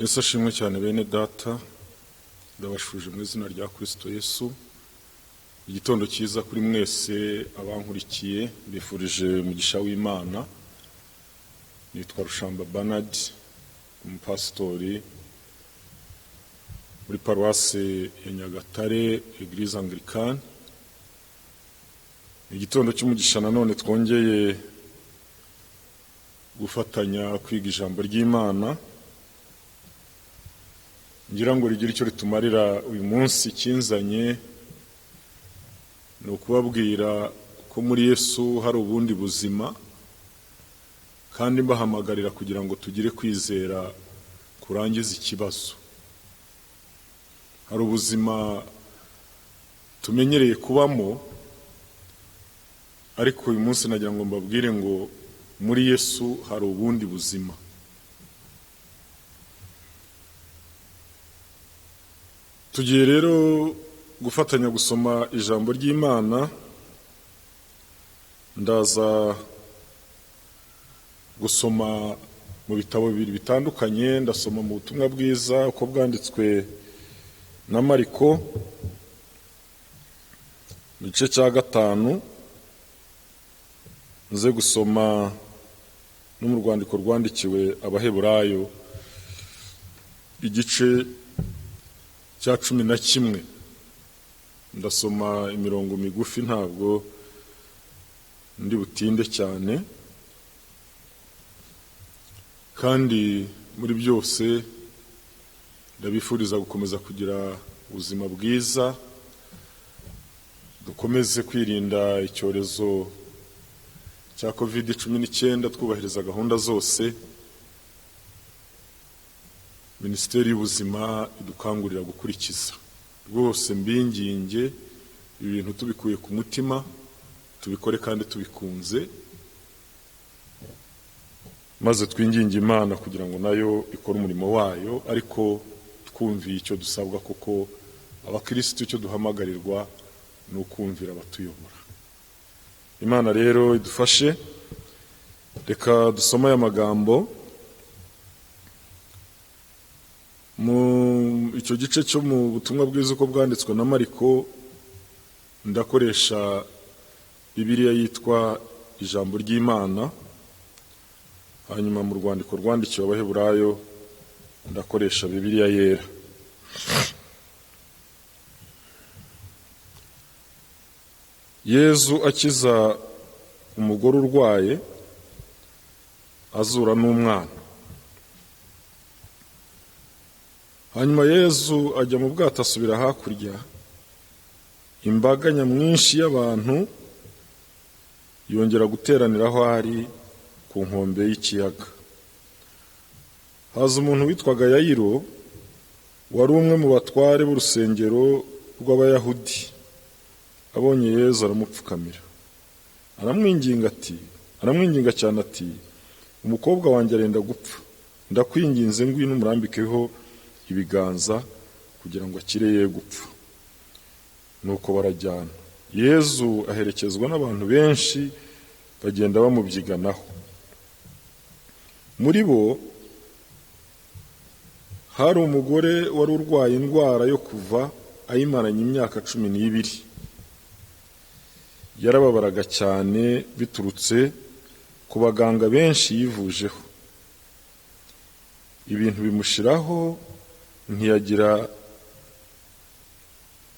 Yesu ashimwe cyane bene data, ndabashuje mu izina rya Kristo Yesu. Igitondo cyiza kuri mwese abankurikiye, mbifurije umugisha w'Imana. Nitwa Rushamba Bernard, umupasitori muri paruwase ya Nyagatare, Eglise Anglicane. Igitondo cy'umugisha nanone twongeye gufatanya kwiga ijambo ry'Imana, ngira ngo rigire icyo ritumarira uyu munsi. Ikinzanye ni ukubabwira ko muri Yesu hari ubundi buzima, kandi mbahamagarira kugira ngo tugire kwizera kurangiza ikibazo. Hari ubuzima tumenyereye kubamo, ariko uyu munsi nagira ngo mbabwire ngo muri Yesu hari ubundi buzima. Tugiye rero gufatanya gusoma ijambo ry'Imana. Ndaza gusoma mu bitabo bibiri bitandukanye. Ndasoma mu butumwa bwiza uko bwanditswe na Mariko mu gice cya 5, nze gusoma no mu rwandiko rwandikiwe Abaheburayo igice cya 11. Ndasoma imirongo migufi, ntabwo ndi butinde cyane, kandi muri byose ndabifuriza gukomeza kugira ubuzima bwiza, dukomeze kwirinda icyorezo cya COVID-19, twubahiriza gahunda zose Minisiteri y'Ubuzima idukangurira gukurikiza. Rwose mbinginge, ibintu tubikuye ku mutima, tubikore kandi tubikunze, maze twinginge Imana kugira ngo nayo ikore umurimo wayo, ariko twumviye icyo dusabwa, kuko abakristo icyo duhamagarirwa ni ukumvira abatuyobora. Imana rero idufashe. Reka dusome aya magambo mu icyo gice cyo mu butumwa bwiza uko bwanditswe na Mariko. Ndakoresha Bibiliya yitwa Ijambo ry'Imana, hanyuma mu rwandiko rwandikiwe Abaheburayo ndakoresha Bibiliya yera. Yezu akiza umugore urwaye, azura n'umwana. Hanyuma Yezu ajya mu bwato asubira hakurya. Imbaga nyamwinshi y'abantu yongera guteranira aho ari ku nkombe y'ikiyaga. Haza umuntu witwaga Yayiro, wari umwe mu batware b'urusengero rw'Abayahudi. Abonye Yezu aramupfukamira, aramwinginga cyane ati: umukobwa wanjye arenda gupfa, ndakwinginze ngwino umurambikeho ibiganza kugira ngo akire ye gupfa. Nuko barajyana. Yezu aherekezwa n'abantu benshi bagenda bamubyiganaho. Muri bo hari umugore wari urwaye indwara yo kuva ayimaranye imyaka 12. Yarababaraga cyane biturutse ku baganga benshi yivujeho, ibintu bimushiraho,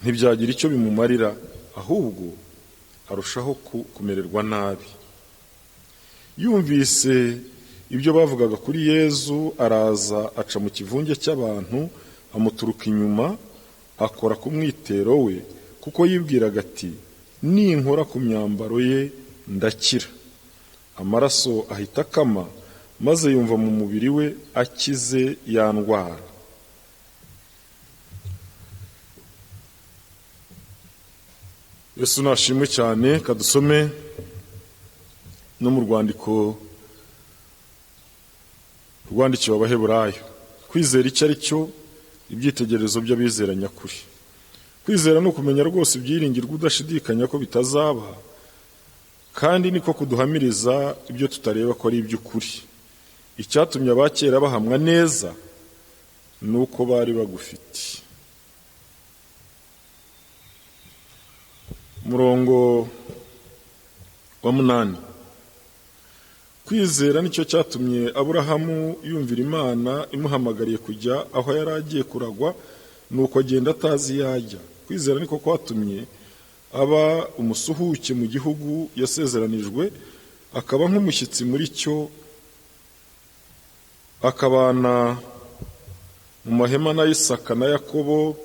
ntibyagira icyo bimumarira, ahubwo arushaho kumererwa nabi. Yumvise ibyo bavugaga kuri Yezu, araza aca mu kivunge cy'abantu, amuturuka inyuma, akora ku mwitero we, kuko yibwiraga ati: ninkora ku myambaro ye ndakira. Amaraso ahita akama, maze yumva mu mubiri we akize ya ndwara. Yesu nashimwe cyane. Kadusome no mu rwandiko rwandikiwe Abaheburayo. Kwizera icyo ari cyo, ibyitegererezo by'abizera nyakuri. Kwizera ni ukumenya rwose ibyiringirwa udashidikanya ko bitazaba, kandi niko kuduhamiriza ibyo tutareba ko ari iby'ukuri. Icyatumye abakera bahamwa neza Nuko bari bagufite. Umurongo wa 8. Kwizera nicyo cyatumye Aburahamu yumvira Imana imuhamagariye kujya aho yari agiye kuragwa, nuko agenda atazi yajya. Kwizera niko kwatumye aba umusuhuke mu gihugu yasezeranijwe, akaba nk'umushyitsi muri cyo, akabana mu mahema na Isaka na Yakobo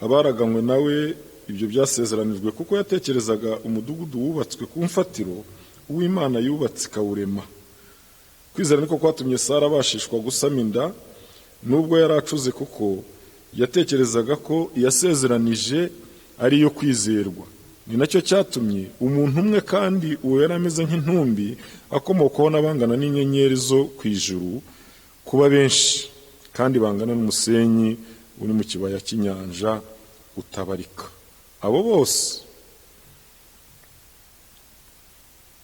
abaraganywe nawe ibyo byasezeranijwe, kuko yatekerezaga umudugudu wubatswe ku mfatiro uw'Imana yubatse ikawurema. Kwizera niko kwatumye Sara abashishwa gusama inda nubwo yari acuze, kuko yatekerezaga ko yasezeranije ari iyo kwizerwa. Ni nacyo cyatumye umuntu umwe, kandi uwo yari ameze nk'intumbi, akomokaho n'abangana n'inyenyeri zo ku ijuru kuba benshi, kandi bangana n'umusenyi uri mu kibaya cy'inyanja utabarika. Abo bose.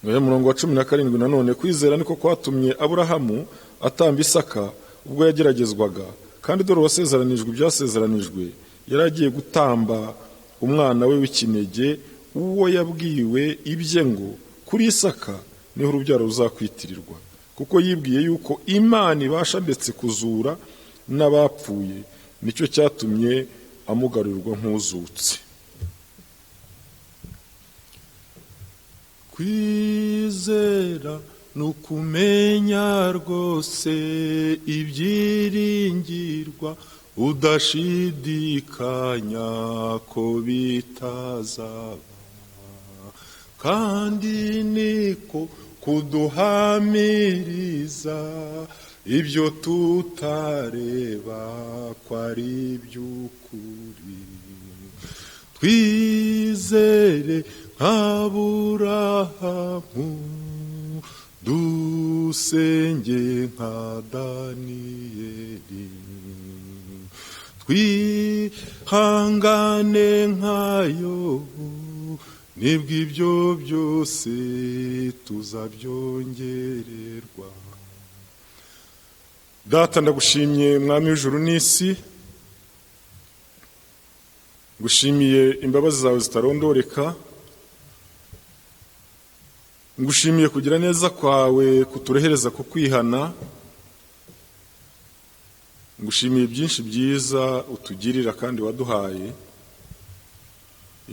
Murongo wa 17 nanone, kwizera niko kwatumye Aburahamu atamba Isaka ubwo yageragezwaga, kandi dore uwasezeranijwe ibyasezeranijwe yari agiye gutamba umwana we w'ikinege, uwo yabwiwe ibye ngo kuri Isaka niho urubyaro ruzakwitirirwa, kuko yibwiye yuko Imana ibasha ndetse kuzura n'abapfuye, nicyo cyatumye amugarurirwa nk'uzutse. Kwizera nukumenya rwose ibyiringirwa, udashidikanya ko bitazaba, kandi niko kuduhamiriza ibyo tutareba ko ari iby'ukuri. Twizere nk'Aburahamu, dusenge nka Daniyeli, twihangane nka Yobu, nibwo ibyo byose tuzabyongererwa. Data, ndagushimye Mwami w'ijuru n'isi, ngushimiye imbabazi zawe zitarondoreka, ngushimiye kugira neza kwawe kuturehereza ku kwihana, ngushimiye byinshi byiza utugirira kandi waduhaye.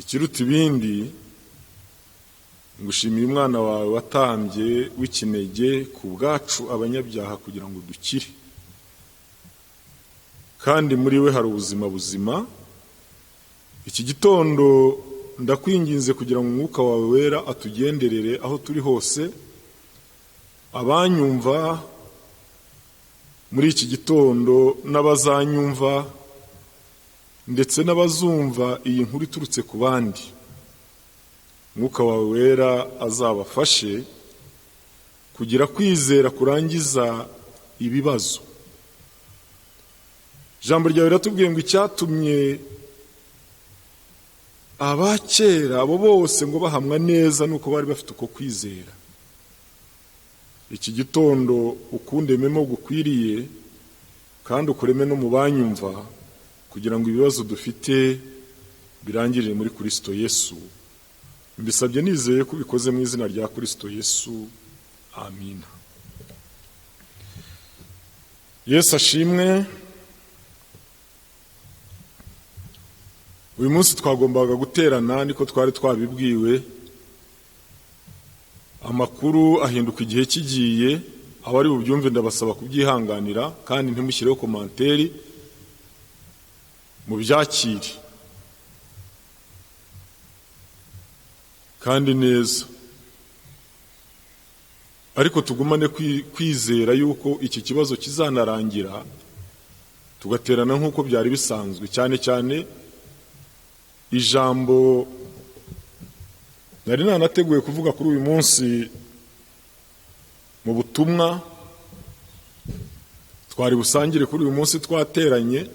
Ikiruta ibindi, ngushimiye umwana wawe watambye w'ikinege ku bwacu abanyabyaha kugira ngo dukire, kandi muri we hari ubuzima buzima. Iki gitondo ndakwinginze kugira ngo umwuka wawe wera atugenderere aho turi hose. Abanyumva muri iki gitondo n'abazanyumva ndetse n'abazumva iyi nkuru iturutse ku bandi, umwuka wawe wera azabafashe kugira kwizera kurangiza ibibazo. Ijambo ryawe riratubwiye ngo icyatumye abakera abo bose ngo bahamwa neza nuko bari bafite uko kwizera. Iki gitondo ukundememo gukwiriye, kandi ukureme no mu banyumva, kugira ngo ibibazo dufite birangirire muri Kristo Yesu. Mbisabye nizeye ko ubikoze mu izina rya Kristo Yesu, amina. Yesu ashimwe. Uyu munsi twagombaga guterana, niko twari twabibwiwe. Amakuru ahinduka igihe kigiye, abari bubyumve ndabasaba kubyihanganira, kandi ntimushyireho komanteri, mubyakire kandi neza, ariko tugumane kwizera yuko iki kibazo kizanarangira tugaterana nk'uko byari bisanzwe. Cyane cyane ijambo nari nanateguye kuvuga kuri uyu munsi mu butumwa twari busangire kuri uyu munsi twateranye,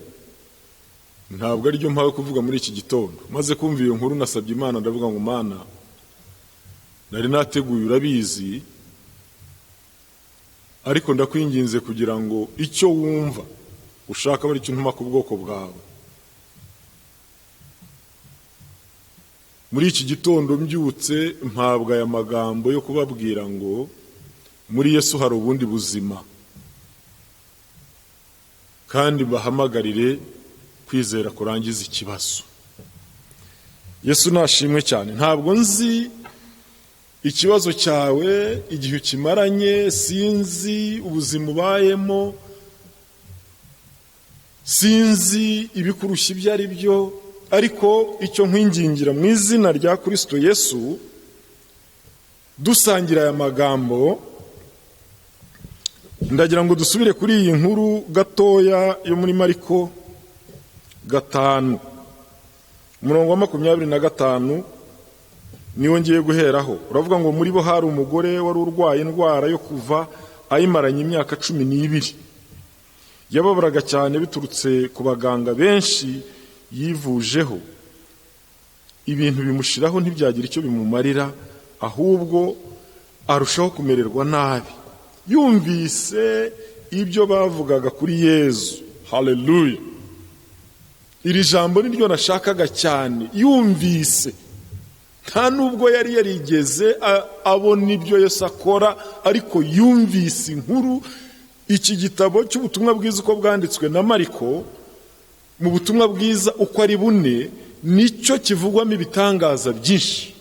ntabwo ari ryo mpawe kuvuga muri iki gitondo. Maze kumva iyo nkuru nasabye Imana, ndavuga ngo Mana, nari nateguye urabizi, ariko ndakwinginze kugira ngo icyo wumva Ushaka bari cyo ntuma ku bwoko bwawe. Muri iki gitondo mbyutse mpabwa aya magambo yo kubabwira ngo muri Yesu hari ubundi buzima, kandi bahamagarire kwizera kurangiza ikibazo. Yesu nashimwe cyane. Ntabwo nzi ikibazo cyawe igihe ukimaranye, sinzi ubuzima ubayemo, sinzi ibikurushya ibyo ari byo, ariko icyo nkwingingira mu izina rya Kristo Yesu, dusangira aya magambo, ndagira ngo dusubire kuri iyi nkuru gatoya yo muri Mariko 5 umurongo wa 25 niwo ngiye guheraho. Uravuga ngo muri bo hari umugore wari urwaye indwara yo kuva ayimaranye imyaka 12, yababaraga cyane biturutse ku baganga benshi yivujeho, ibintu bimushiraho ntibyagira icyo bimumarira, ahubwo arushaho kumererwa nabi. Yumvise ibyo bavugaga kuri Yezu. Haleluya! Iri jambo niryo nashakaga cyane. Yumvise, nta nubwo yari yarigeze abona ibyo Yesu akora, ariko yumvise inkuru. Iki gitabo cy'ubutumwa bwiza uko bwanditswe na Mariko, mu butumwa bwiza uko ari bune, nicyo kivugwamo ibitangaza byinshi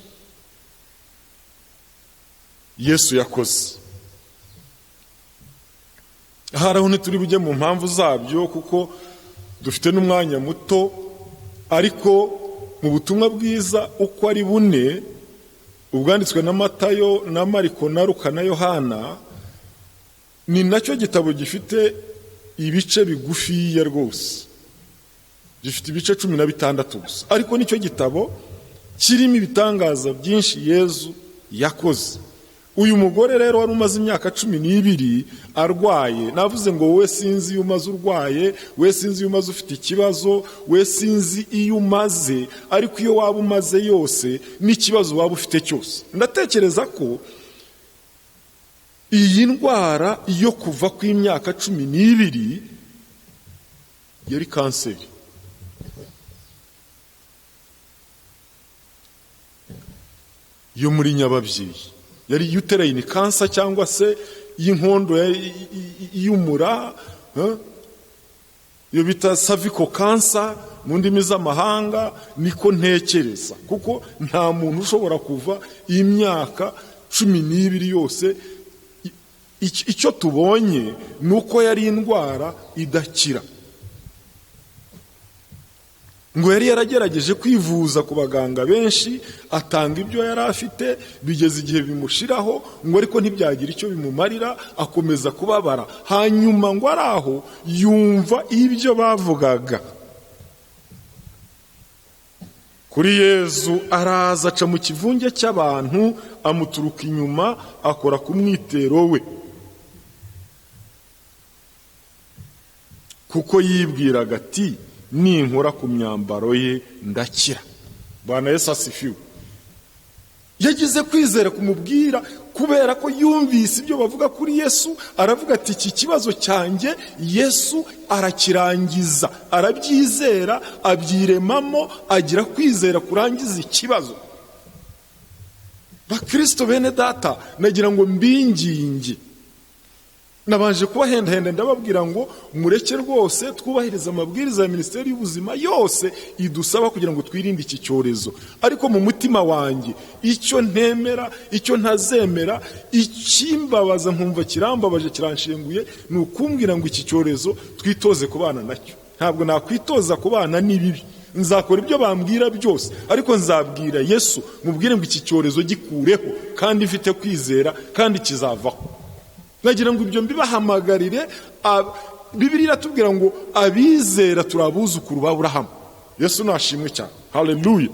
Yesu yakoze. Haraho ntituri bujye mu mpamvu zabyo kuko dufite n'umwanya muto, ariko mu butumwa bwiza uko ari bune, ubwanditswe na Matayo na Mariko na Luka na Yohana, ni nacyo gitabo gifite ibice bigufiya rwose, gifite ibice 16 gusa, ariko nicyo gitabo kirimo ibitangaza byinshi Yezu yakoze. Uyu mugore rero wari umaze imyaka 12 arwaye, navuze ngo wowe sinzi iyo umaze urwaye, we sinzi iyo umaze ufite ikibazo, we sinzi iyo umaze, ariko iyo waba umaze yose n'ikibazo waba ufite cyose. Ndatekereza ko iyi ndwara yo kuva kw'imyaka 12 yari kanseri. Yo muri nyababyeyi yari uterine cancer, cyangwa se y'inkondo y'umura, yo bita cervical cancer mu ndimi z'amahanga, niko ntekereza, kuko nta muntu ushobora kuva imyaka 12 yose. Icyo tubonye nuko yari indwara idakira. Ngo yari yaragerageje kwivuza ku baganga benshi, atanga ibyo yari afite, bigeze igihe bimushiraho, ngo ariko ntibyagira icyo bimumarira, akomeza kubabara. Hanyuma ngo araho yumva ibyo bavugaga kuri Yezu, araza aca mu kivunge cy'abantu, amuturuka inyuma, akora ku mwitero we, kuko yibwiraga ati ninkora ku myambaro ye ndakira. Bwana Yesu asifiwe. Yagize kwizera kumubwira, kubera ko yumvise ibyo bavuga kuri Yesu, aravuga ati iki kibazo cyanjye Yesu arakirangiza. Arabyizera, abyiremamo, agira kwizera kurangiza ikibazo. Bakristo bene data, nagira ngo mbinginge, nabanje kubahendahenda ndababwira ngo mureke rwose twubahiriza amabwiriza ya Minisiteri y'Ubuzima yose idusaba kugira ngo twirinde iki cyorezo, ariko mu mutima wanjye icyo ntemera, icyo ntazemera, ikimbabaza nkumva kirambabaje kiranshenguye, ni ukumbwira ngo iki cyorezo twitoze kubana nacyo. Ntabwo nakwitoza kubana n'ibibi, nzakora ibyo bambwira byose, ariko nzabwira Yesu mubwire ngo iki cyorezo gikureho, kandi mfite kwizera, kandi kizavaho. Nagira ngo ibyo mbibahamagarire. Bibiliya iratubwira ngo abizera turabuzukuru ba Aburahamu. Yesu nashimwe cyane. Haleluya.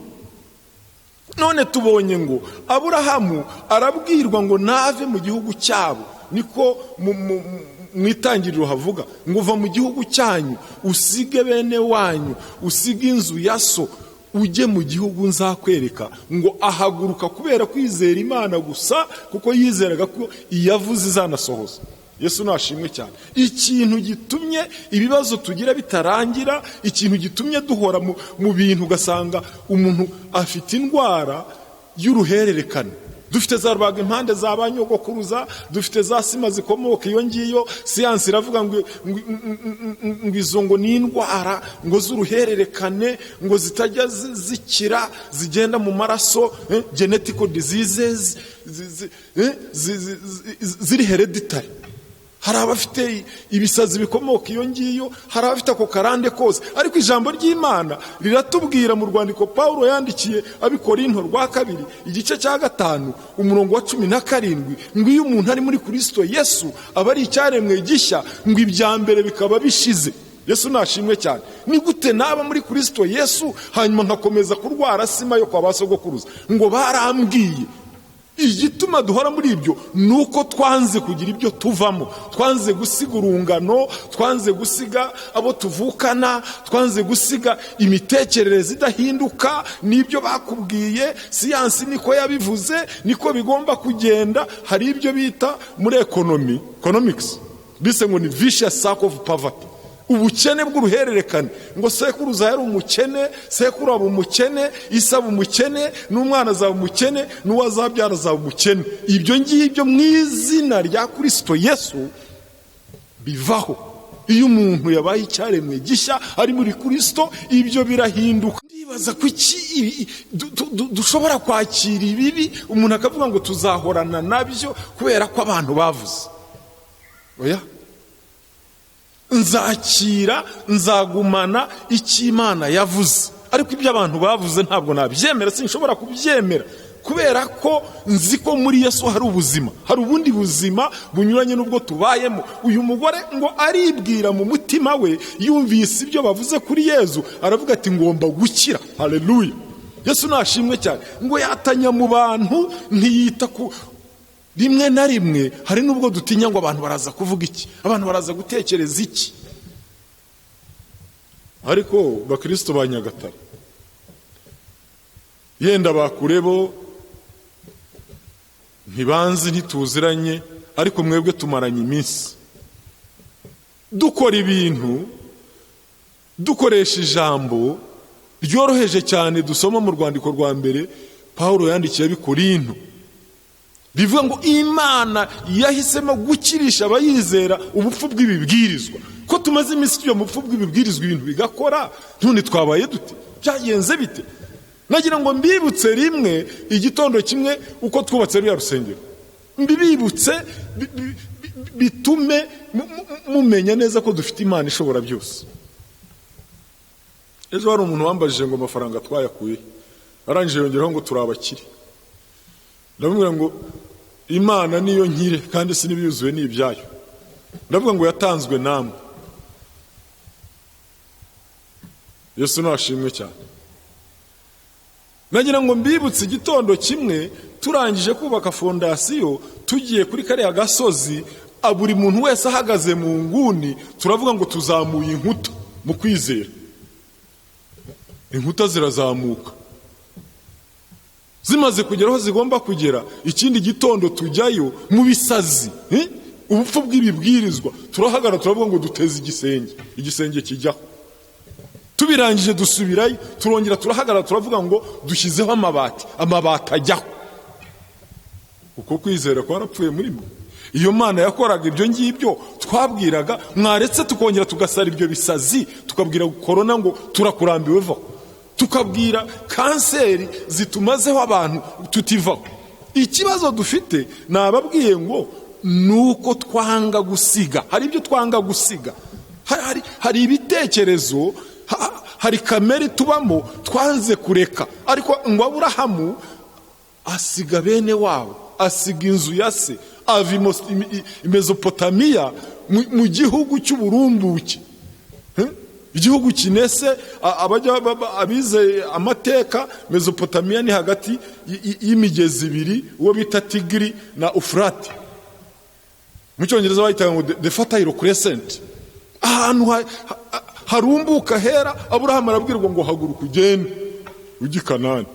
None tubonye ngo Aburahamu arabwirwa ngo nave mu gihugu cyabo, niko mu itangiriro havuga ngo va mu gihugu cyanyu, usige bene wanyu, usige inzu ya so, ujye mu gihugu nzakwereka. Ngo ahaguruka kubera kwizera Imana gusa, kuko yizeraga ko iyavuze izanasohoza. Yesu nashimwe cyane. Ikintu gitumye ibibazo tugira bitarangira, ikintu gitumye duhora mu bintu ugasanga umuntu afite indwara y'uruhererekane. Dufite za rubaga impande za ba nyogokuruza, dufite za sima zikomoka iyo ngiyo. Siyansi iravuga ngo izo ngo ni indwara ngo z'uruhererekane, ngo zitajya zikira, zigenda mu maraso, genetical diseases ziri hereditary. Hari abafite ibisazi bikomoka iyo ngiyo, hari abafite ako karande kose. Ariko ijambo ry'Imana riratubwira mu rwandiko Pawulo yandikiye Abikorinto rwa 2 igice cya 5 umurongo wa 17 ngo iyo umuntu ari muri Kristo Yesu aba ari icyaremwe gishya, ngo ibya mbere bikaba bishize. Yesu nashimwe cyane. Ni gute naba muri Kristo Yesu hanyuma nkakomeza kurwara sima yo kwa basogokuruza? Ngo barambwiye. Igituma duhora muri ibyo nuko twanze kugira ibyo tuvamo, twanze gusiga urungano, twanze gusiga abo tuvukana, twanze gusiga imitekerereze idahinduka n'ibyo bakubwiye. Siyansi niko yabivuze, niko bigomba kugenda. Hari ibyo bita muri economics bise ngo ni vicious circle of poverty, ubukene bw'uruhererekane. Ngo sekuruza yari umukene, sekuru aba umukene, ise aba umukene, n'umwana azaba umukene, n'uwo azabyara azaba umukene. Ibyo ngibyo mu izina rya Kristo Yesu bivaho. Iyo umuntu yabaye icyaremwe gishya ari muri Kristo, ibyo birahinduka. Ndibaza kuki dushobora kwakira ibibi, umuntu akavuga ngo tuzahorana nabyo kubera ko abantu bavuze. Oya, nzakira, nzagumana icyo Imana yavuze, ariko ibyo abantu bavuze ntabwo nabyemera, sinshobora kubyemera, kubera ko nzi ko muri Yesu hari ubuzima, hari ubundi buzima bunyuranye n'ubwo tubayemo. Uyu mugore ngo aribwira mu mutima we, yumvise ibyo bavuze kuri Yesu, aravuga ati ngomba gukira. Haleluya, Yesu nashimwe cyane. Ngo yatanya mu bantu, ntiyita ku rimwe na rimwe. Hari nubwo dutinya ngo abantu baraza kuvuga iki, abantu baraza gutekereza iki. Ariko bakristo ba Nyagatare yenda bakurebo ntibanzi, ntituziranye, ariko mwebwe tumaranye iminsi dukora ibintu, dukoresha ijambo ryoroheje cyane dusoma mu rwandiko rwa mbere Pawulo yandikiye Abikorinto, rivuga ngo Imana yahisemo gukirisha abayizera ubupfu bw'ibibwirizwa. Ko tumaze iminsi tujya mu bupfu bw'ibibwirizwa, ibintu bigakora, none twabaye dute? Byagenze bite? Nagira ngo mbibutse rimwe igitondo kimwe uko twubatse ruriya rusengero, mbibibutse bitume mumenya neza ko dufite Imana ishobora byose. Ejo hari umuntu wambajije ngo amafaranga twayakuye, arangije yongeraho ngo turi abakire. Ndamubwira ngo Imana niyo nkire kandi si n'ibiyuzuye ni ibyayo. Ndavuga ngo yatanzwe namwe. Yesu nashimwe cyane. Nagira ngo mbibutse igitondo kimwe turangije kubaka fondasiyo, tugiye kuri kariya gasozi, buri muntu wese ahagaze mu nguni, turavuga ngo tuzamuye inkuta mu kwizera. Inkuta zirazamuka, zimaze kugera aho zigomba kugera. Ikindi gitondo tujyayo mu bisazi, ubupfu bw'ibibwirizwa, turahagarara turavuga ngo duteze igisenge, igisenge kijyaho. Tubirangije dusubirayo, turongera turahagarara turavuga ngo dushyizeho amabati, amabati ajyaho. Uko kwizera kwarapfuye muri mwe. Iyo Mana yakoraga ibyo ngibyo twabwiraga, mwaretse tukongera tugasara ibyo bisazi, tukabwira korona ngo turakurambiwe vaho, tukabwira kanseri zitumazeho abantu tutivaho. Ikibazo dufite nababwiye ngo nuko twanga gusiga. Hari ibyo twanga gusiga, hari ibitekerezo, hari kamere tubamo twanze kureka. Ariko ngo Aburahamu asiga bene wabo, asiga inzu ya se, ava i Mesopotamiya mu gihugu cy'uburumbuke, igihugu kinese. Abajya abize amateka, Mesopotamiya ni hagati y'imigezi ibiri, uwo bita Tigiri na Ufurati. Mu cyongereza bayitaga ngo the fertile crescent, ahantu harumbuka hera. Aburahamu arabwirwa ngo haguruka ugende ujye i Kanani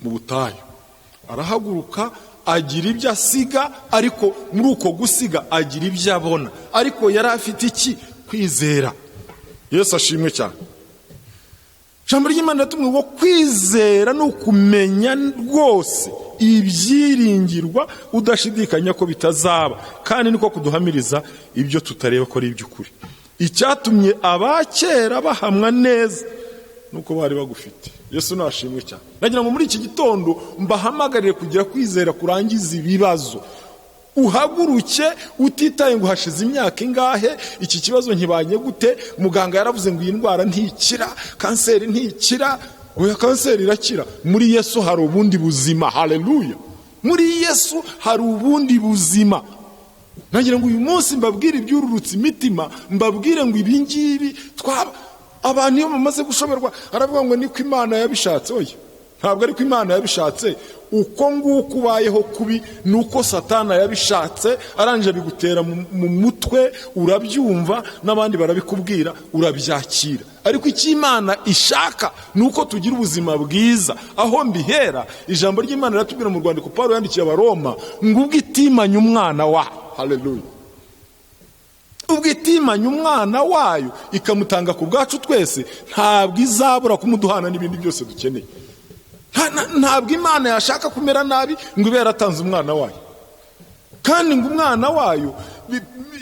mu butayu. Arahaguruka Agira ibyo asiga, ariko muri uko gusiga agira ibyo abona. Ariko yari afite iki? Kwizera. Yesu ashimwe cyane. Ijambo ry'Imana riratubwira ngo kwizera ni ukumenya rwose ibyiringirwa, udashidikanya ko bitazaba, kandi niko kuduhamiriza ibyo tutareba ko ari iby'ukuri. Icyatumye abakera bahamwa neza nuko bari bagufite. Yesu nashimwe cyane. Nagira ngo muri iki gitondo mbahamagarire kugira kwizera kurangiza ibibazo. Uhaguruke utitaye ngo hashize imyaka ingahe, iki kibazo nkibanye gute, muganga yaravuze ngo iyi ndwara ntikira, kanseri ntikira. Oya, kanseri irakira. Muri Yesu hari ubundi buzima. Haleluya! Muri Yesu hari ubundi buzima. Nagira ngo uyu munsi mbabwire ibyururutse imitima, mbabwire ngo ibi ngibi twaba abantu iyo bamaze gushoberwa aravuga ngo niko Imana yabishatse. Oya, ntabwo ariko Imana yabishatse. Uko nguko ubayeho kubi ni uko Satana yabishatse, arangije bigutera mu mutwe, urabyumva n'abandi barabikubwira, urabyakira. Ariko icyo Imana ishaka ni uko tugira ubuzima bwiza. Aho mbihera, ijambo ry'Imana riratubwira mu rwandiko Pawulo yandikiye Abaroma ngo ubwo itimanye umwana wa, haleluya, ubwo itimanye umwana wayo ikamutanga ku bwacu twese, ntabwo izabura kumuduhana n'ibindi byose dukeneye. Ntabwo Imana yashaka kumera nabi ngo ibe yaratanze umwana wayo. Kandi ngo umwana wayo,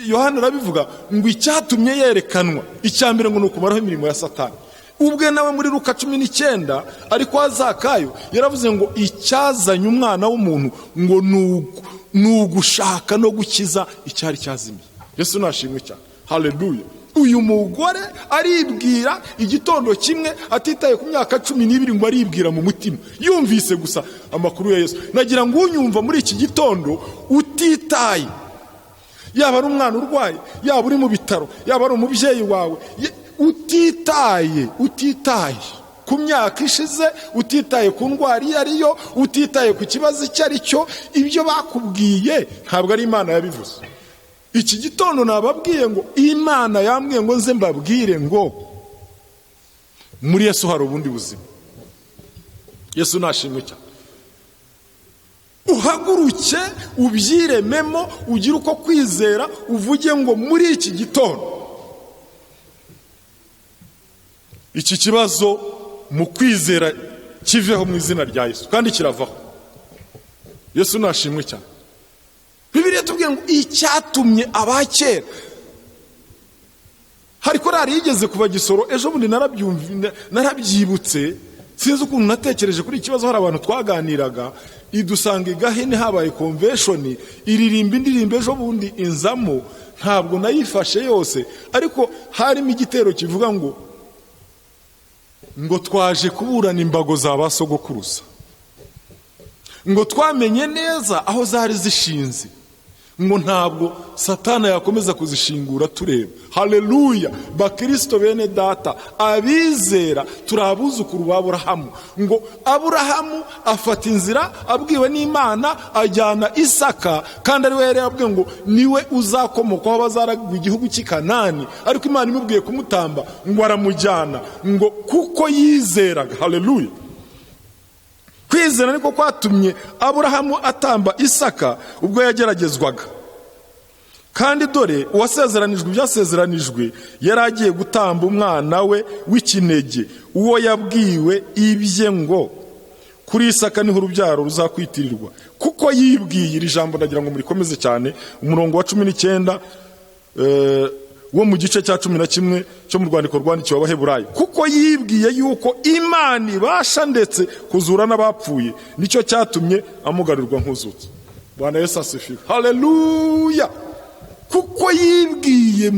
Yohana arabivuga ngo icyatumye yerekanwa, icya mbere ngo ni ukumaraho imirimo ya Satani. Ubwe nawe muri Luka 19 ariko Zakayo yaravuze ngo icyazanye umwana w'umuntu ngo ni ugushaka no gukiza icyari cyazimiye. Yesu nashimwe cyane. Haleluya! Uyu mugore aribwira igitondo kimwe, atitaye ku myaka 12, ngo aribwira mu mutima, yumvise gusa amakuru ya Yesu. Nagira ngo unyumva muri iki gitondo, utitaye yaba ari umwana urwaye, yaba uri mu bitaro, yaba ari umubyeyi wawe, utitaye ku myaka ishize, utitaye ku ndwara iyo ariyo, utitaye ku kibazo icyo ari cyo, ibyo bakubwiye ntabwo ari Imana yabivuze. Iki gitondo nababwiye ngo Imana yambwiye ngo nze mbabwire ngo muri Yesu hari ubundi buzima. Yesu nashimwe cyane. Uhaguruke ubyirememo, ugire uko kwizera, uvuge ngo muri iki gitondo iki kibazo mu kwizera kiveho mu izina rya Yesu, kandi kiravaho. Yesu nashimwe cyane. Bibiliya tubwiye ngo icyatumye abakera, hari korari yigeze kuba Gisoro ejo bundi, narabyibutse, sinzi ukuntu natekereje kuri iki kibazo. Hari abantu twaganiraga, idusanga i Gahini habaye convention, iririmba indirimbo ejo bundi inzamo, ntabwo nayifashe yose, ariko harimo igitero kivuga ngo twaje kuburana imbago za ba sogokuruza, ngo twamenye neza aho zari zishinze, ngo ntabwo Satana yakomeza kuzishingura tureba. Haleluya! Bakristo bene data, abizera, turi abuzukuru ba Aburahamu. Ngo Aburahamu afata inzira abwiwe n'Imana, ajyana Isaka, kandi ari we yari yabwiwe ngo niwe uzakomokwaho bazaragwa igihugu cy'i Kanani, ariko Imana imubwiye kumutamba ngo aramujyana, ngo kuko yizeraga. Haleluya! Kwizera niko kwatumye Aburahamu atamba Isaka ubwo yageragezwaga. Kandi dore uwasezeranijwe ibyasezeranijwe yari agiye gutamba umwana we w'ikinege, uwo yabwiwe ibye ngo kuri Isaka niho urubyaro ruzakwitirirwa. Kuko yibwiye, iri jambo ndagira ngo murikomeze cyane, umurongo wa 19 wo mu gice cya 11 cyo mu rwandiko rwandikiwe Abaheburayo, kuko yibwiye yuko Imana ibasha ndetse kuzura n'abapfuye, nicyo cyatumye amugarirwa nk'uzutse. Bwana Yesu asifiwe. Haleluya! Kuko yibwiye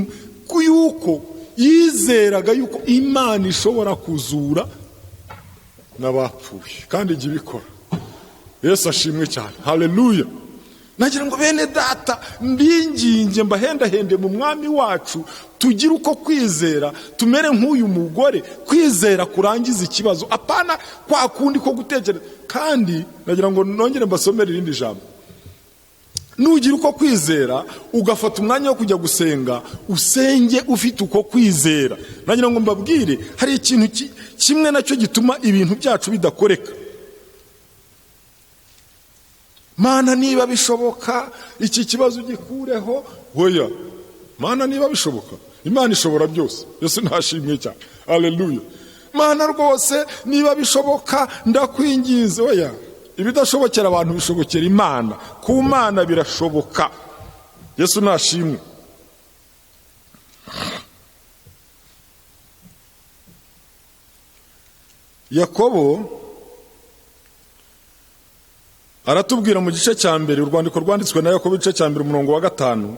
yuko yizeraga yuko Imana ishobora kuzura n'abapfuye, kandi ijya ibikora. Yesu ashimwe cyane. Haleluya! Nagira ngo bene data mbinginge, mbahendahende mu mwami wacu, tugire uko kwizera, tumere nk'uyu mugore, kwizera kurangiza ikibazo, apana kwa kundi ko gutekereza. Kandi nagira ngo nongere mbasomere irindi jambo. Nugira uko kwizera ugafata umwanya wo kujya gusenga, usenge ufite uko kwizera. Nagira ngo mbabwire, hari ikintu kimwe nacyo gituma ibintu byacu bidakoreka. Mana niba bishoboka iki kibazo ugikureho. Oya, Mana niba bishoboka, Imana ishobora byose. Yesu ntashimwe cyane, aleluya. Mana rwose niba bishoboka ndakwinginze. Oya, ibidashobokera abantu bishobokera Imana, ku Mana birashoboka. Yesu nashimwe. Yakobo aratubwira mu gice cya mbere, urwandiko rwanditswe na Yakobo igice cya mbere umurongo wa 5.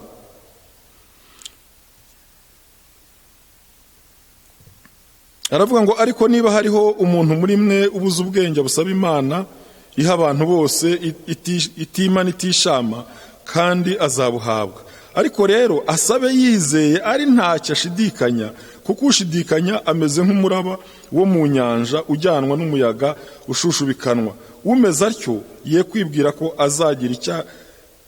Aravuga ngo ariko niba hariho umuntu muri mwe ubuze ubwenge busaba Imana iha abantu bose itimana itishama, kandi azabuhabwa. Ariko rero asabe yizeye ari ntacyo ashidikanya, kuko ushidikanya ameze nk'umuraba wo mu nyanja ujyanwa n'umuyaga ushushubikanwa. Umeze atyo ye kwibwira ko azagira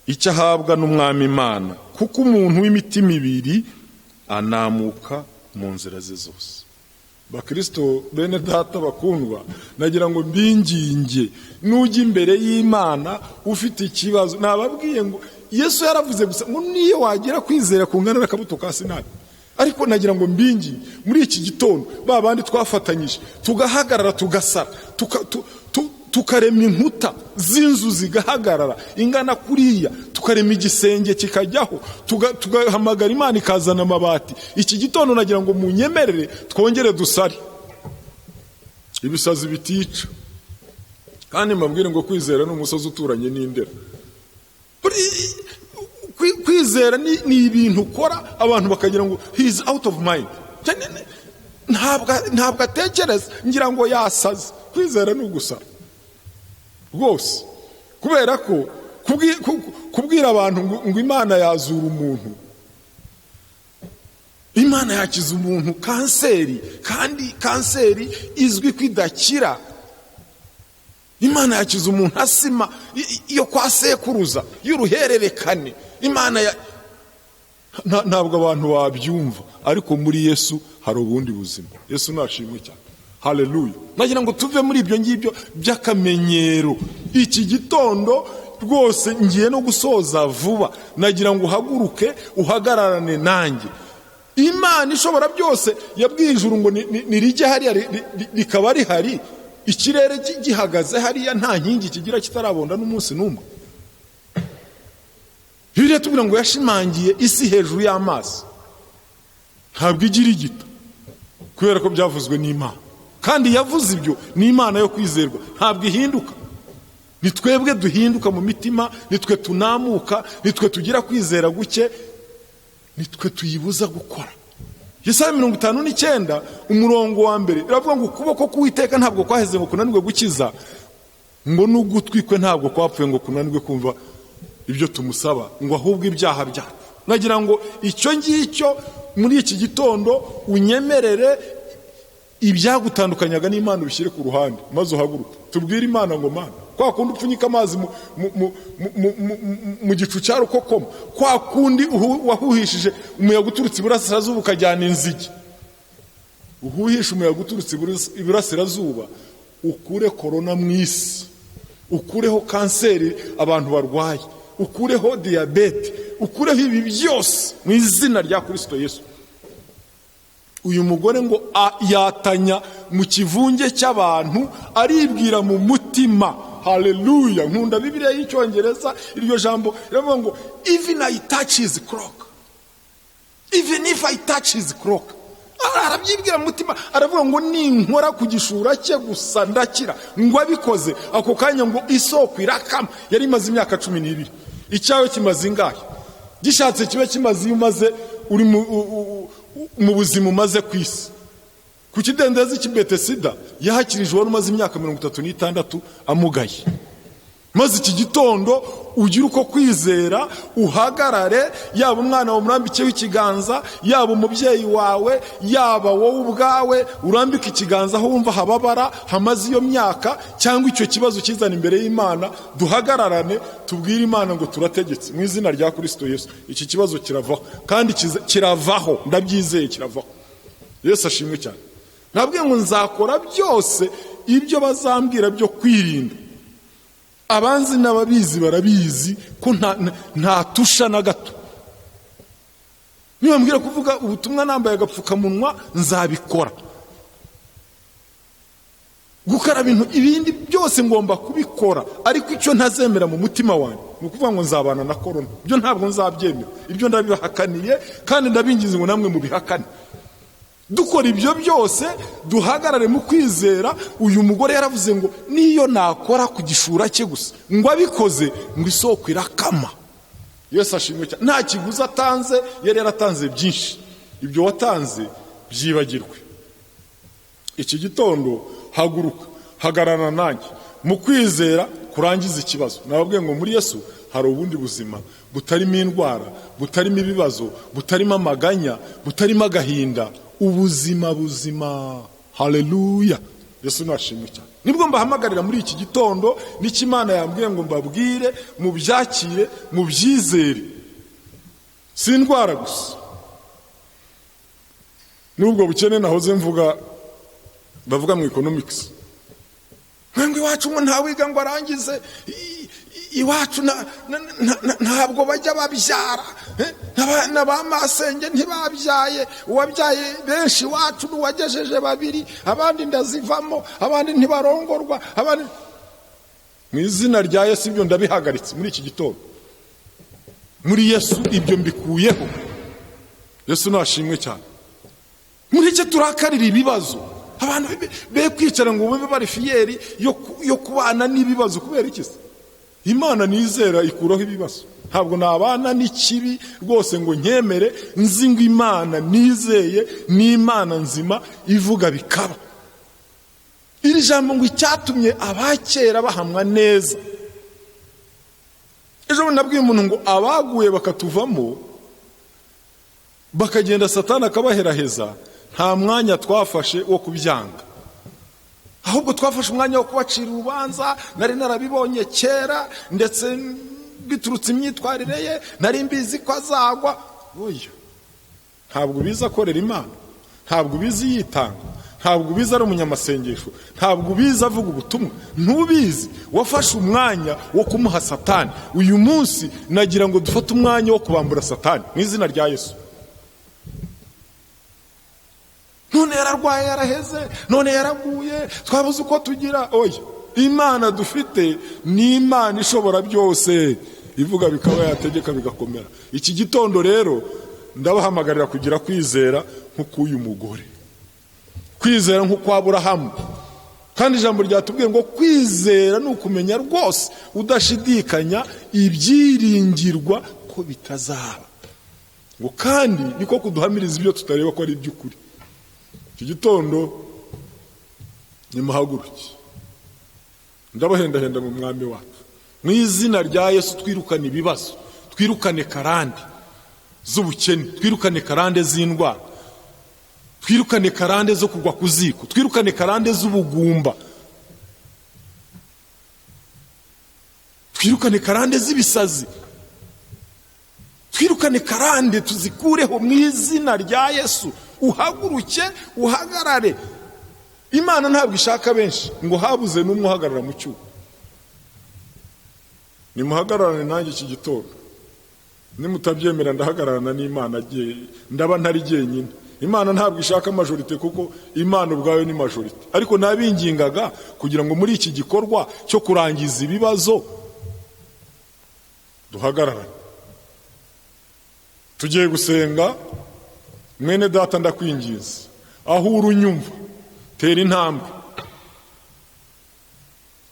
icyo ahabwa n'Umwami Imana, kuko umuntu w'imitima ibiri anamuka mu nzira ze zose. Bakristo bene data bakundwa, nagira ngo mbinginge, nujya imbere y'Imana ufite ikibazo, nababwiye ngo Yesu yaravuze gusa ngo niyo wagira kwizera kungana n'akabuto ka sinapi. Ariko nagira ngo mbinginge muri iki gitondo, ba bandi twafatanyije tugahagarara, tugasara, tukarema inkuta z'inzu zigahagarara ingana kuriya, tukarema igisenge kikajyaho, tugahamagara Imana ikazana amabati. Iki gitondo nagira ngo munyemerere twongere dusare ibisazi bitica. Kandi mbabwire ngo kwizera ni umusozi uturanye n'indera. Kwizera ni ibintu ukora abantu bakagira ngo he is out of mind, ntabwo atekereza, ngira ngo yasaze. Kwizera ni ugusara rwose, kubera ko kubwira abantu ngo Imana yazura umuntu, Imana yakiza umuntu kanseri, kandi kanseri izwi ko idakira. Imana yakiza umuntu asima iyo kwa sekuruza y'uruhererekane. Imana ntabwo abantu babyumva, ariko muri Yesu hari ubundi buzima. Yesu nashimwe cyane, haleluya. Nagira ngo tuve muri ibyo ngibyo by'akamenyero. Iki gitondo rwose ngiye no gusoza vuba, nagira ngo uhaguruke uhagararane nanjye. Imana ishobora byose yabwiye ijuru ngo nirijye hariya rikaba rihari, ikirere gihagaze hariya nta nkingi kigira kitarabonda n'umunsi n'umwe. Bibiliya tubwira ngo yashimangiye isi hejuru y'amazi, ntabwo igira igita, kubera ko byavuzwe n'Imana. Kandi yavuze ibyo ni Imana yo kwizerwa, ntabwo ihinduka. Ni twebwe duhinduka mu mitima, nitwe tunamuka, nitwe tugira kwizera guke, nitwe tuyibuza gukora. Yesaya 59 umurongo wa mbere iravuga ngo ukuboko k'Uwiteka ntabwo kwaheze ngo kunanirwe gukiza, ngo n'ugutwi kwe ntabwo kwapfuye ngo kunanirwe kumva ibyo tumusaba, ngo ahubwo ibyaha byacu. Nagira ngo icyo ngicyo muri iki gitondo unyemerere ibyagutandukanyaga n'Imana ubishyire ku ruhande, maze uhaguruke tubwire Imana ngo Mana, kwa kundi upfunyika amazi mu gicu cya rukokoma, kwa kundi wahuhishije umuyaga uturutse iburasirazuba ukajyana inzige, uhuhishe umuyaga uturutse iburasirazuba ukure korona mu isi, ukureho kanseri abantu barwaye, ukureho diyabete, ukureho ibi byose mu izina rya Kristo Yesu. Uyu mugore ngo yatanya mu kivunge cy'abantu, aribwira mu mutima. Haleluya. Nkunda Bibiliya y'Icyongereza, iryo jambo riravuga ngo even I touch his cloak, even if I touch his cloak. Arabyibwira mu mutima, aravuga ngo ninkora ku gishura cye gusa ndakira. Ngo abikoze ako kanya ngo isoko irakama. Yari imaze imyaka 12. Icyawe kimaze ingahe? Gishatse kibe kimaze iyo umaze uri mu buzima umaze ku isi. Ku kidendezi cy'i Betesida yahakirije uwari umaze imyaka 36 amugaye. Maze iki gitondo ugira uko kwizera, uhagarare, yaba umwana wawe umurambikeho ikiganza, yaba umubyeyi wawe, yaba wowe ubwawe urambike ikiganza aho wumva hababara hamaze iyo myaka, cyangwa icyo kibazo kizana imbere y'Imana, duhagararane tubwire Imana ngo turategetse mu izina rya Kristo Yesu. Iki kibazo kiravaho, kandi kiravaho, ndabyizeye kiravaho. Yesu ashimwe cyane. Nabwiye ngo nzakora byose ibyo bazambwira byo kwirinda. Abanzi n'ababizi barabizi ko ntatusha na gato. Nibambwira kuvuga ubutumwa nambaye agapfukamunwa, nzabikora. Gukaraba ibindi byose ngomba kubikora, ariko icyo ntazemera mu mutima wanjye ni ukuvuga ngo nzabana na korona. Ibyo ntabwo nzabyemera, ibyo ndabibahakaniye kandi ndabinginze ngo namwe mubihakane. Dukora ibyo byose, duhagarare mu kwizera. Uyu mugore yaravuze ngo niyo nakora ku gishura cye gusa, ngo abikoze ngo isoko irakama. Yesu ashimwe cyane. Nta kiguzi atanze, yari yaratanze byinshi. Ibyo watanze byibagirwe. Iki gitondo haguruka, hagararana nanjye mu kwizera kurangiza ikibazo. Nababwiye ngo muri Yesu hari ubundi buzima butarimo indwara, butarimo ibibazo, butarimo amaganya, butarimo agahinda, ubuzima buzima. Haleluya, Yesu nashimwe cyane. Nibwo mbahamagarira muri iki gitondo, n'icyo Imana yambwiye ngo mbabwire, mubyakire, mubyizere. Si indwara gusa, n'ubwo bukene nahoze mvuga, bavuga mu economics ngo iwacu ngo ntawiga ngo arangize, iwacu ntabwo bajya babyara, na ba masenge ntibabyaye, uwabyaye benshi iwacu n'uwagejeje babiri, abandi ndazivamo, abandi ntibarongorwa, abandi. Mu izina rya Yesu ibyo ndabihagaritse muri iki gitondo. Muri Yesu ibyo mbikuyeho. Yesu nashimwe cyane. Muri cyo turakarira ibibazo. Abantu be kwicara ngo bube bari fier yo kubana n'ibibazo. Kubera iki se? Imana nizera ikuraho ibibazo. Ntabwo nabana n'ikibi rwose ngo nkemere, nzi ngo Imana nizeye ni Imana nzima ivuga bikaba. Iri jambo ngo icyatumye abakera bahamwa neza. Ejo nabwiye umuntu ngo abaguye bakatuvamo bakagenda Satani akabaheraheza, nta mwanya twafashe wo kubyanga, ahubwo twafashe umwanya wo kubacira urubanza. Nari narabibonye kera, ndetse biturutse imyitwarire ye nari mbizi ko azagwa. Oya, ntabwo ubizi akorera Imana, ntabwo ubizi yitanga, ntabwo ubizi ari umunyamasengesho, ntabwo ubizi avuga ubutumwa, ntubizi. Wafashe umwanya wo kumuha Satani. Uyu munsi nagira ngo dufate umwanya wo kubambura Satani mu izina rya Yesu. None yararwaye, yaraheze, none yaraguye, twabuze uko tugira. Oya, Imana dufite ni Imana ishobora byose, ivuga bikaba, yategeka bigakomera. Iki gitondo rero ndabahamagarira kugira kwizera nk'uyu mugore, kwizera nk'uko Aburahamu. Kandi ijambo ryatubwiye ngo kwizera ni ukumenya rwose udashidikanya ibyiringirwa ko bitazaba, ngo kandi niko kuduhamiriza ibyo tutareba ko ari iby'ukuri. Iki gitondo nimuhaguruke, ndabahendahenda mu mwami wacu mu izina rya Yesu. Twirukane ibibazo, twirukane karande z'ubukene, twirukane karande z'indwara, twirukane karande zo kugwa ku ziko, twirukane karande z'ubugumba, twirukane karande z'ibisazi, twirukane karande tuzikureho mu izina rya Yesu. Uhaguruke, uhagarare. Imana ntabwo ishaka benshi, ngo habuze n'umwe uhagarara mu cyuho. Nimuhagararane nanjye iki gitondo. Nimutabyemera ndahagararana n'Imana, ndaba ntari jyenyine. Imana ntabwo ishaka majorite, kuko Imana ubwayo ni majorite. Ariko nabingingaga kugira ngo muri iki gikorwa cyo kurangiza ibibazo duhagararane. Tugiye gusenga. Mwene data ndakwinginze, aho uri unyumva, tera intambwe.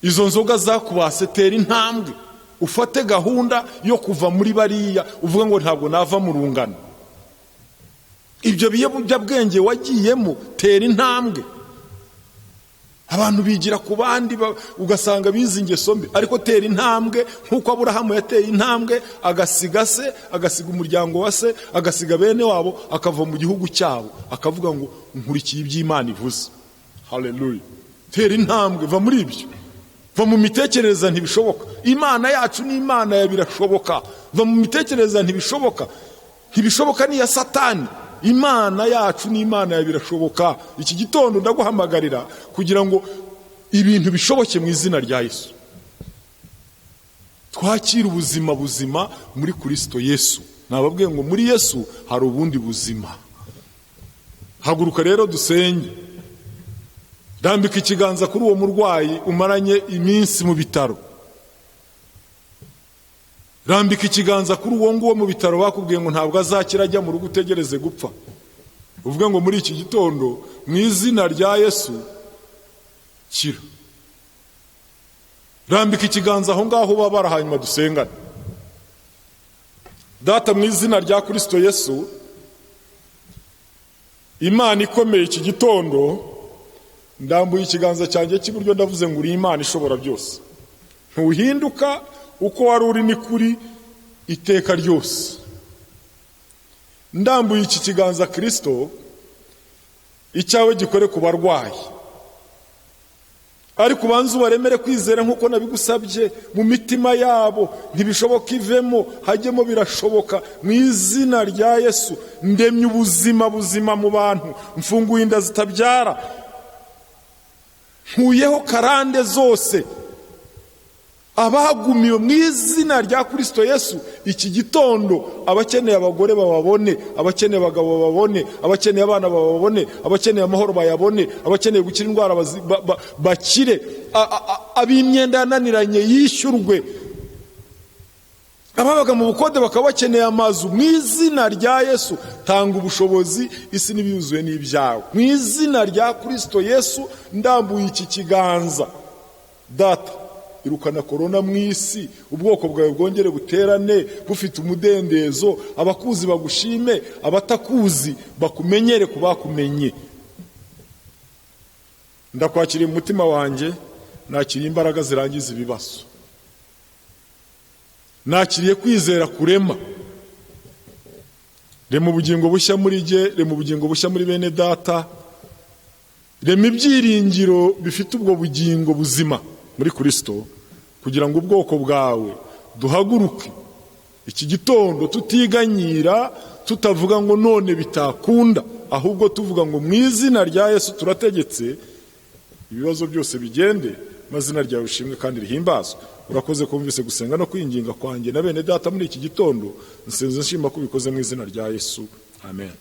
Izo nzoga zakubase, tera intambwe, ufate gahunda yo kuva muri bariya, uvuga ngo ntabwo nava mu rungano. Ibyo biyobyabwenge wagiyemo, tera intambwe. Abantu bigira ku bandi ugasanga bize ingeso mbi, ariko tera intambwe nk'uko Aburahamu yateye intambwe, agasiga se, agasiga umuryango wa se, agasiga bene wabo, akava mu gihugu cyabo, akavuga ngo nkurikiye iby'Imana ivuze. Haleluya. Tera intambwe, va muri ibyo, va mu mitekerereze ntibishoboka. Imana yacu ni Imana ya birashoboka. Va mu mitekerereze ntibishoboka, ntibishoboka ni ya Satani. Imana yacu ni Imana ya birashoboka. Iki gitondo ndaguhamagarira kugira ngo ibintu bishoboke mu izina rya Yesu. Twakire ubuzima buzima muri Kristo Yesu. Nababwiye ngo muri Yesu hari ubundi buzima. Haguruka rero dusenge. Rambika ikiganza kuri uwo murwayi umaranye iminsi mu bitaro. Rambika ikiganza kuri uwo nguwo mu bitaro bakubwiye ngo ntabwo azakira, ajya mu rugo utegereze gupfa. Uvuge ngo muri iki gitondo mu izina rya Yesu kira. Rambika ikiganza aho ngaho ubabara, hanyuma dusengane. Data, mu izina rya Kristo Yesu, Imana ikomeye, iki gitondo ndambuye ikiganza cyanjye cy'iburyo, ndavuze ngo uri Imana ishobora byose, ntuhinduka, uko wari uri ni kuri iteka ryose. Ndambuye iki kiganza Kristo, icyawe gikore ku barwayi, ariko ubanze ubaremere kwizera nk'uko nabigusabye mu mitima yabo. Ntibishoboka ivemo, hajyemo birashoboka. Mu izina rya Yesu ndemye ubuzima buzima mu bantu, mfunguye inda zitabyara, nkuyeho karande zose, abagumiwe mu izina rya Kristo Yesu. Iki gitondo abakeneye abagore bababone, abakeneye abagabo bababone, abakeneye abana bababone, abakeneye amahoro bayabone, abakeneye gukira indwara bakire, ab'imyenda yananiranye yishyurwe, ababaga mu bukode bakaba bakeneye amazu. Mu izina rya Yesu tanga ubushobozi, isi n'ibiyuzuye n'ibyawe. Mu izina rya Kristo Yesu ndambuye iki kiganza. Data, irukana korona mu isi, ubwoko bwawe bwongere buterane bufite umudendezo, abakuzi bagushime, abatakuzi bakumenyere ku bakumenye. Ndakwakiriye mu mutima wanjye, nakiriye imbaraga zirangiza ibibazo, nakiriye kwizera kurema. Rema ubugingo bushya muri jye, rema ubugingo bushya muri bene data, rema ibyiringiro bifite ubwo bugingo buzima muri Kristo, kugira ngo ubwoko bwawe duhaguruke iki gitondo tutiganyira, tutavuga ngo none bitakunda, ahubwo tuvuga ngo mu izina rya Yesu turategetse ibibazo byose bigende, mazina ryawe ushimwe kandi rihimbazwe. Urakoze kumvise gusenga no kwinginga kwanjye na bene data muri iki gitondo. Nsenze nshima ko ubikoze mu izina rya Yesu, amen.